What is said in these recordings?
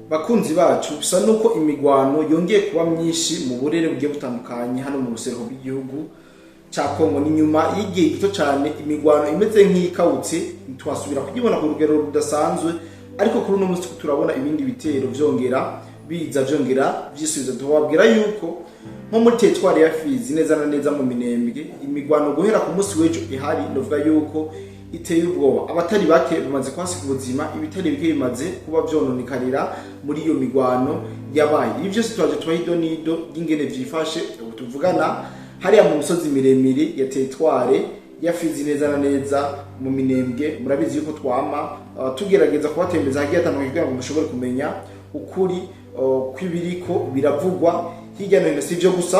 Bakunzi bacu, bisa nuko imigwano yongeye kuba myinshi mu burere bugiye butandukanye hano mu buseruko bw'igihugu ca Kongo. Ni nyuma y'igihe gito cyane imigwano imeze nk'ikawutse, twasubira kugibona ku rugero rudasanzwe, ariko kuri uno munsi turabona ibindi bitero vyongera biza, vyongera vyisubiza. Tubabwira yuko nko muri territoire ya Fizi, neza na neza mu Minembwe, imigwano guhera ku munsi w'ejo ihari, ndavuga yuko iteye ubwoba. Abatari bake bamaze kuhasiga ubuzima, ibitari bike bimaze kuba vyononikarira muri iyo migwano yabaye. Ibi vyose turaje tubaha ido n'ido ry'ingene vyifashe ubu tuvugana hariya mu misozi miremire ya territoire ya Fizi, neza na neza mu Minembwe. Murabizi yuko twama tugerageza kubatembeza hagiye hatandukanye kugira ngo mushobore kumenya ukuri kw'ibiriko biravugwa hirya no hino. Si ivyo gusa,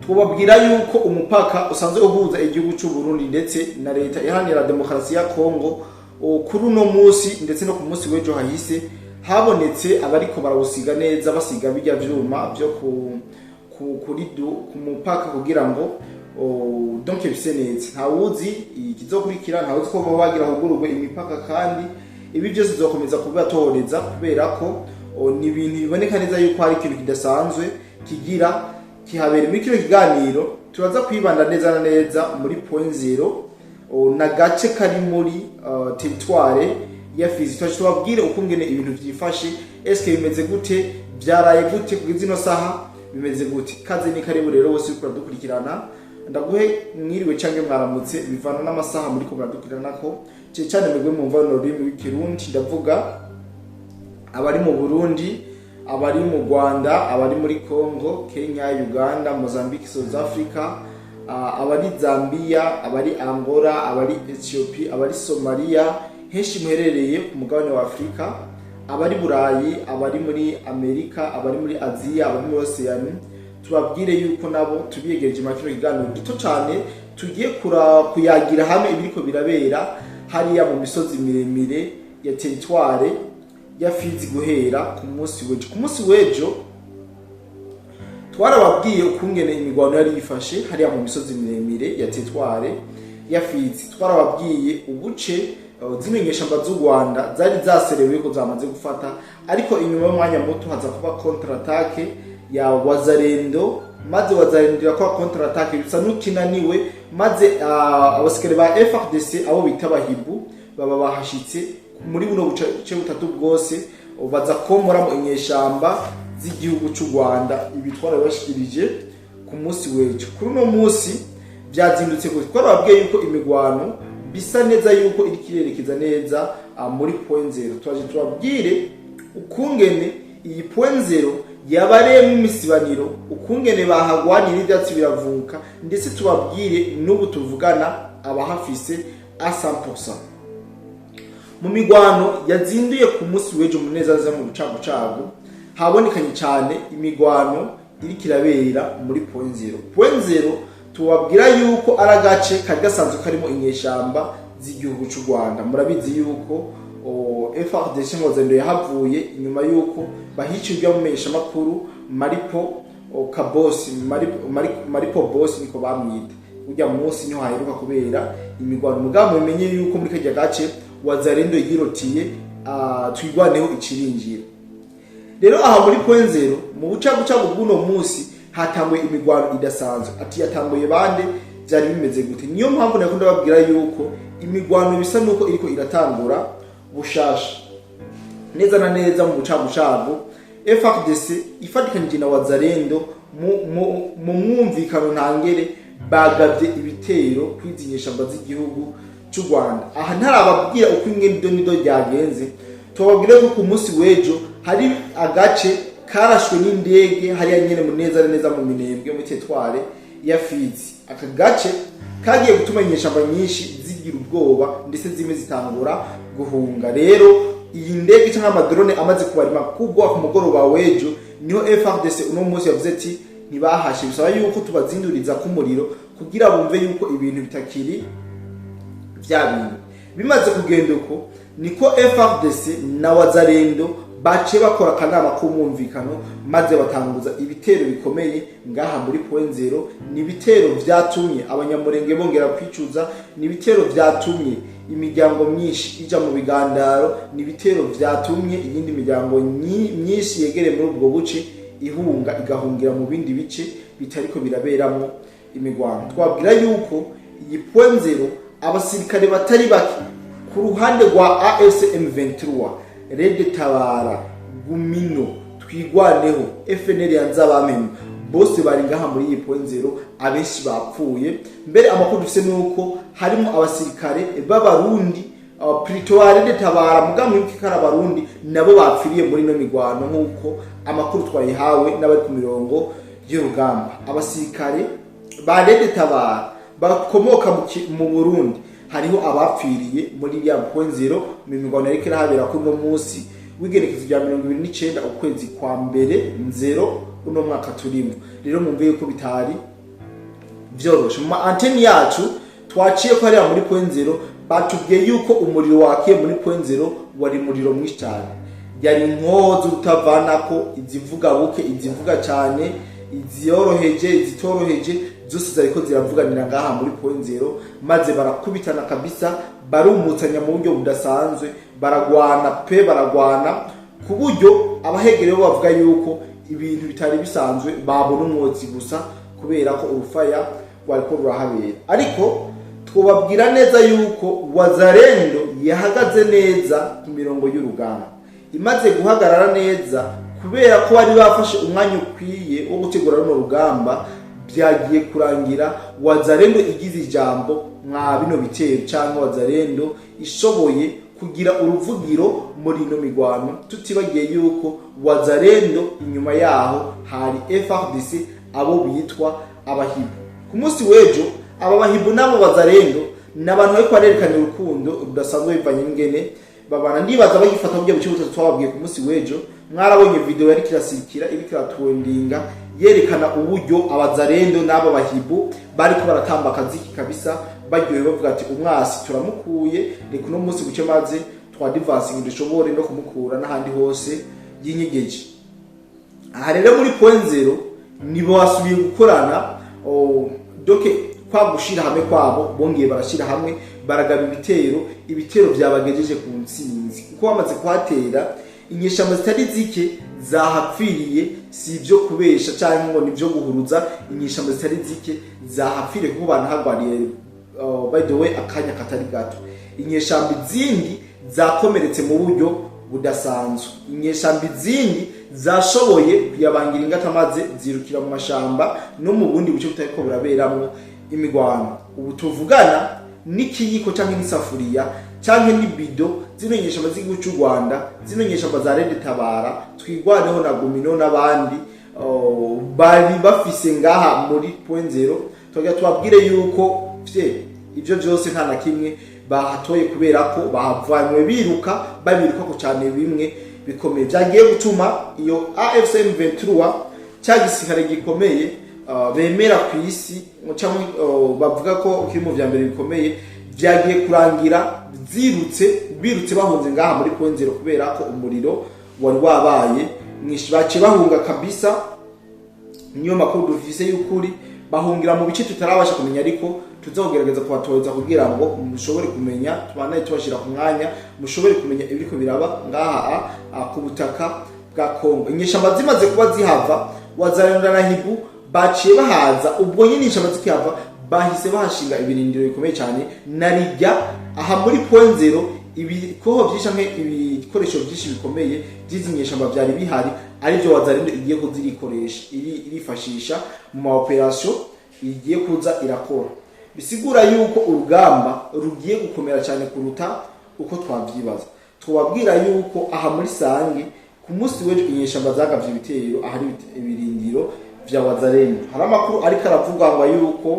twababwira yuko umupaka usanzwe uhuza igihugu cy'u Burundi ndetse na Leta Iharanira Demokarasi ya Kongo, kuri uno munsi ndetse no ku munsi w'ejo hahise habonetse abariko barawusiga neza, basiga bijya vyuma vyo ku, kuri ku mupaka kugira ngo donc bise neza. Ntawuzi ikizokurikira, ntawuzi ko boba bagira hugururwe imipaka, kandi ibi byose tuzokomeza kubibatoreza kubera ko ni ibintu biboneka neza yuko hari ikintu kidasanzwe kigira kihabera. Muri kino kiganiro turaza kwibanda neza na neza muri Point Zero, na gace kari muri territoire ya Fizi. Twaje tubabwire uko ngene ibintu vyifashe. Eske bimeze gute? Vyaraye gute? Kugeza ino saha bimeze gute? Kaze ni karibu rero wose uriko uradukurikirana, ndaguhe mwiriwe canke mwaramutse bivana n'amasaha muriko muradukurikirana ko cyane cyane mwebwe mwumva runo rurimi rw'Ikirundi. Ndavuga abari mu Burundi, abari mu Rwanda, abari muri Congo, Kenya, Uganda, Mozambique, South Africa, abari Zambia, abari Angola, abari Ethiopia, abari Somalia, henshi muherereye ku mugabane wa Afurika, abari Burayi, abari muri Amerika, abari muri Aziya, abari muri Oceania, tubabwire yuko nabo tubiyegereje muri kino kiganiro gito cyane tugiye kuyagira hamwe ibiriko birabera hariya mu misozi miremire ya territoire ya Fizi guhera ku munsi w'ejo. Ku munsi w'ejo twarababwiye ukungene imigwano yari yifashe hariya mu misozi miremire ya territoire ya Fizi. Twarababwiye ubuce zino nyeshamba z'u Rwanda zari zaserewe ko zamaze gufata, ariko inyuma y'umwanya muto haza kuba contre-attaque ya Wazalendo, maze Wazalendo yakora contre-attaque bisa n'ukinaniwe, maze abasikare ba FARDC, abo bita Bahibu, baba bahashitse muri buno buce butatu bwose, baza komoramo inyeshamba z'igihugu cy'u Rwanda. Ibi twarabibashikirije ku munsi w'ejo. Kuri uno munsi byazindutse gute? Twarababwiye yuko imigwano bisa neza yuko iriko irerekeza neza muri Point Zero. Twaje tubabwire ukungene iyi Point Zero yabareyemo imisibaniro, ukungene bahagwanira ivyatsi biravuka, ndetse tubabwire n'ubu tuvugana abahafise a 100%. Mu migwano yazinduye ku munsi w'ejo mu neza neza mu bucagucagu, habonekanye cyane imigwano iriko irabera muri Point Zero. Point Zero tubabwira yuko ari agace kari gasanzwe karimo inyeshamba z'igihugu cy'u Rwanda. Murabizi yuko FARDC Ngozendo yahavuye inyuma yuko bahiciye ujya makuru Maripo Kabosi, Maripo, Maripo Bosi niko bamwita. Ujya munsi niho haheruka kubera imigwano. Mugabo mumenye yuko muri kajya gace Wazalendo yirotiye, Twigwaneho icirinjira. Rero aha muri Point Zero mu bucagucagu bw'uno munsi hatanguye imigwano idasanzwe. Ati yatanguye bande? Byari bimeze gute? Niyo mpamvu nako ndababwira yuko imigwano bisa nuko iriko iratangura bushasha neza na neza mu bucagucagu. FARDC ifatikanije na Wazalendo mu mwumvikano ntangere bagavye ibitero kwizi nyeshamba z'igihugu cy'u Rwanda. Aha ntarababwira uko ingene ido nido ryagenze, tubabwire ko ku munsi w'ejo hari agace karashwe n'indege hariya nyene mu neza na neza mu Minembwe, muri territoire ya Fizi. Aka gace kagiye gutuma inyeshamba nyinshi zigira ubwoba, ndetse zimwe zitangura guhunga. Rero iyi ndege cyangwa ama drone amaze kubarima kubwo ku mugoroba w'ejo, niho FARDC uno munsi yavuze ati ntibahashe, bisaba yuko tubazinduriza k'umuriro kugira bumve yuko ibintu bitakiri vya bintu. Bimaze kugenda uko, niko FARDC na Wazalendo bace bakora akanama k'umwumvikano, maze batanguza ibitero bikomeye ngaha muri Point Zero. Ni ibitero vyatumye Abanyamurenge bongera kwicuza, ni ibitero vyatumye Imiryango myinshi ija mu bigandaro. Ni ibitero vyatumye iyindi miryango myinshi yegereye muri ubwo buce ihunga, igahungira mu bindi bice bitariko biraberamwo imigwano. Twabwira yuko iyi Point Zéro abasirikare batari bake ku ruhande rwa AFC M23, Red Tabara, Gumino, Twigwaneho, FNL ya Nzabamema, bose bari ngaha muri iyi Point Zéro. Abenshi bapfuye. Mbere amakuru dufise nuko harimo abasirikare b'Abarundi, plutôt Red Tabara, muga mwibuke ko ari Abarundi nabo bapfiriye muri ino migwano, nk'uko amakuru twayihawe n'abari ku mirongo y'urugamba. Abasirikare ba Red Tabara bakomoka mu Burundi hariho abapfiriye muri ya Point Zéro mu migwano yariko irahabera kuri uno munsi w'igenekezo rya 29 ukwezi kwa mbere, nzero uno mwaka turimo. Rero mwumve yuko bitari vyoroshe. Mu ma antenne yacu twaciye ko hariya muri Point Zéro, batubwiye yuko umuriro wakiye muri Point Zéro wari umuriro mwinshi cyane. Yari inkoho z'urutavanako, izivuga buke, izivuga cyane, iziyoroheje, izitoroheje, zose zariko ziravuganira ngaha muri Point Zéro, maze barakubitana kabisa, barumutsanya mu buryo budasanzwe, baragwana pe, baragwana ku buryo abahegereye bo bavuga yuko ibintu bitari bisanzwe, babona umwotsi gusa kubera ko urufaya rwariko rurahabera. Ariko twobabwira neza yuko Wazalendo yahagaze neza ku mirongo y'urugamba. Imaze guhagarara neza, kubera ko bari bafashe umwanya ukwiye wo gutegura runo rugamba, byagiye kurangira Wazalendo igize ijambo mwa bino bitero, cyangwa Wazalendo ishoboye kugira uruvugiro muri ino migwano, tutibagiye yuko Wazalendo inyuma yaho hari FARDC, abo bitwa Abahibu. Ku munsi w'ejo aba Bahibu n'abo Wazalendo ni abantu bariko barerekana urukundo rudasanzwe bivanye n'ingene babana. Ndibaza bagifata burya buce butatu twababwiye ku munsi w'ejo, mwarabonye video yariko irasirikira, iriko iratrendinga, yerekana uburyo Abazarendo n'aba Bahibu bariko baratamba akaziki kabisa, baryohewe, bavuga ati: "Umwasi turamukuye, reka uno munsi buce maze twadivansingi dushobore no kumukura n'ahandi hose yinyegeje." Aha rero muri Point Zéro nibo basubiye gukorana, donc kwa gushira hamwe kwabo, bongeye barashira hamwe, baragaba ibitero. Ibitero byabagejeje ku ntsinzi, kuko bamaze kuhatera inyeshamba zitari zike zahapfiriye. Si ibyo kubesha cyangwa ngo ni ibyo guhuruza, inyeshamba zitari zike zahapfiriye kuko banahagwariye, by the way, akanya katari gato. Inyeshamba izindi zakomeretse mu buryo budasanzwe, inyeshamba izindi zashoboye kuyabangira ingata maze zirukira mu mashamba no mu bundi buce butariko buraberamwo imigwano. Ubu tuvugana n'ikiyiko canke n'isafuriya canke n'ibido, zino nyeshamba z'igihugu cy'u Rwanda, zino nyeshamba za Red Tabara, Twigwaneho na Gumino n'abandi, bari bafise ngaha muri Point Zéro, tugira tubabwire yuko vye ivyo vyose nta na kimwe bahatoye, kubera ko bahavanywe biruka, babiruka ko cyane bimwe bikomeye. Byagiye gutuma iyo AFC M23, cya gisirikare gikomeye bemera ku isi cyangwa bavuga ko kiri mu vya mbere bikomeye, byagiye kurangira zirutse, birutse, bahunze ngaha muri Point Zéro, kubera ko umuriro wari wabaye mwinshi. Baciye bahunga kabisa. Niyo makuru dufise y'ukuri. Bahungira mu bice tutarabasha kumenya, ariko tuzagerageza kubatoza kugira ngo mushobore kumenya, tubandanye tubashyira ku mwanya, mushobore kumenya ibiriko biraba ngaha ku butaka bwa Kongo. Inyeshamba zimaze kuba zihava, Wazalendo na Hibu baciye bahaza ubwo nyine inyeshamba zikihava, bahise bahashinga ibirindiro bikomeye cyane. Narijya aha muri Point Zéro ibikoho byinshi canke ibikoresho byinshi bikomeye by'izi nyeshamba byari bihari, aribyo Wazalendo igiye kuzirikoresha, irifashisha mu ma opération igiye kuza irakora. Bisigura yuko urugamba rugiye gukomera cyane kuruta uko twavyibaza. Tubabwira yuko aha muri Sange ku munsi w'ejo inyeshamba zagavye ibitero ahari ibirindiro vya Wazalendo. Hari amakuru ariko aravuga ngo yuko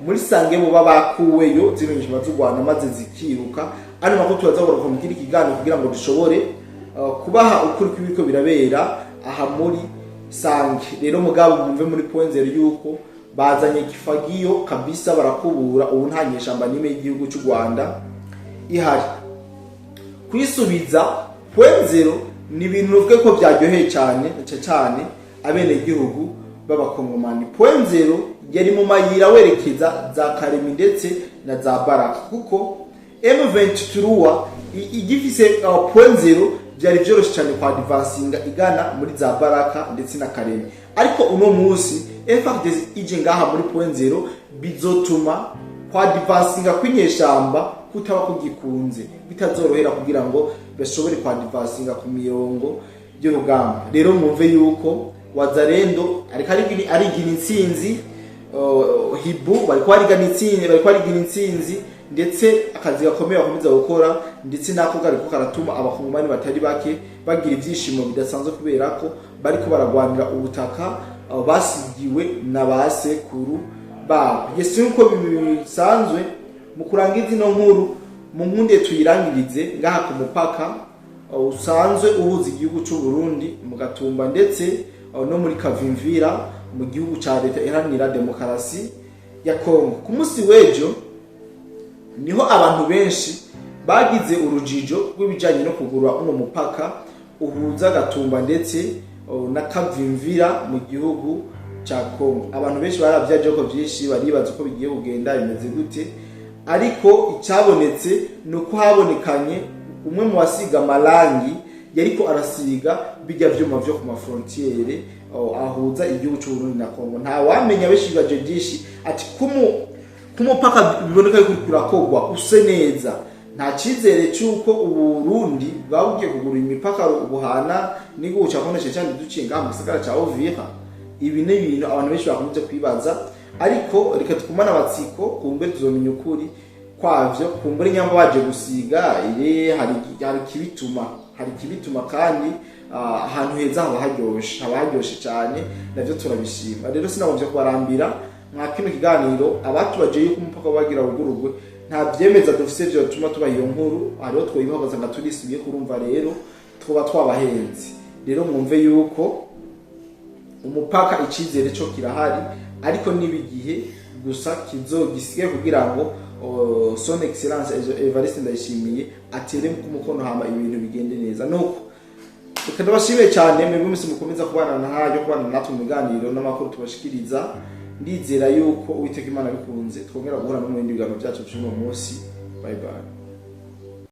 muri Sange boba bakuweyo zino nyeshamba z'u Rwanda maze zikiruka. Ano makuru turaza kugaruka mu kindi kiganiro kugira ngo dushobore kubaha ukuri kw'ibiriko birabera aha muri Sange. Rero mugabo mwumve muri Point Zéro yuko bazanye kifagiyo kabisa, barakubura. Ubu nta nyeshamba n'imwe y'igihugu cy'u Rwanda ihari. Kwisubiza Point Zéro ni ibintu uvuge ko byaryoheye cyane cyane abenegihugu b'Abakongomani. Point Zéro yari mu mayira werekeza za Karemi ndetse na za Baraka, kuko M23 igifise point zero, byari vyoroshe cyane kwa advancinga igana muri za Baraka ndetse na Kareme. Ariko uno munsi FARDC ije ngaha muri point zero, bizotuma kwa advancinga kw'inyeshamba kutaba kugikunze, bitazorohera kugira ngo bashobore kwa advancinga ku mirongo y'urugamba. Rero mwumve yuko Wazalendo ariko arigina intsinzi, Hiboux bariko barigana intsinzi, bariko barigina intsinzi, ndetse akazi gakomeye bakomeza gukora, ndetse nako kariko karatuma Abakongomani batari bake bagira ivyishimo bidasanzwe, kubera ko bariko baragwanira ubutaka basigiwe na ba sekuru babo. Yesu, nkuko bisanzwe mu kurangiza ino nkuru, mu nkunde tuyirangirize ngaha ku mupaka usanzwe uhuza igihugu c'u Burundi mu Gatumba ndetse no muri Kavimvira mu gihugu ca Leta Iharanira Demokarasi ya Kongo. Ku munsi w'ejo niho abantu benshi bagize urujijo rw'ibijanye no kugura uno mupaka uhuza Gatumba ndetse na Kavimvira mu gihugu ca Kongo. Abantu benshi baravyaje ko vyinshi, baribaza uko bigiye kugenda, bimeze gute. Ariko icyabonetse ni uko habonekanye umwe mu basiga amarangi yariko arasiga bijya vyuma vyo ku ma frontières ahuza igihugu c'u Burundi na Kongo. Nta wamenya, benshi bibaje byinshi ati kumupaka biboneka yuko uriko urakogwa use neza, nta cyizere cy'uko Uburundi bwaba bugiye kugura imipaka buhana n'igihugu ca Kongo, cyane duciye ngaha mu gisagara ca Uvira. Ibi ni ibintu abantu benshi bakunze kwibaza, ariko reka tukumane amatsiko, kumbe tuzomenya ukuri kwavyo. Kumbure nyamba baje gusiga ire, hari ikibituma, kandi ahantu heza haba haryoshe cyane, navyo turabishima. Rero sinagomvye kubarambira mwa kino kiganiro. Abatubaje yuko umupaka wagira wugururwe, nta vyemeza dufise vyotuma tubaha iyo nkuru. Hariho twoyibaha ugasanga turisubiye kurumva, rero twoba twabahenze. Rero mwumve yuko umupaka icizere cyo kirahari, ariko niba igihe gusa kizogisigaye kugira ngo Son Excellence Evariste Ndayishimiye atere ku mukono, hama ibintu bigende neza. Nuko reka ndabashimiye cyane mwebwe mwese mukomeza kubana na hayo, kubana natwe mu biganiro n'amakuru tubashikiriza. Ndizera yuko Uwiteka Imana bikunze twongera guhura no mu bindi biganiro byacu by'uno munsi. Bye bye.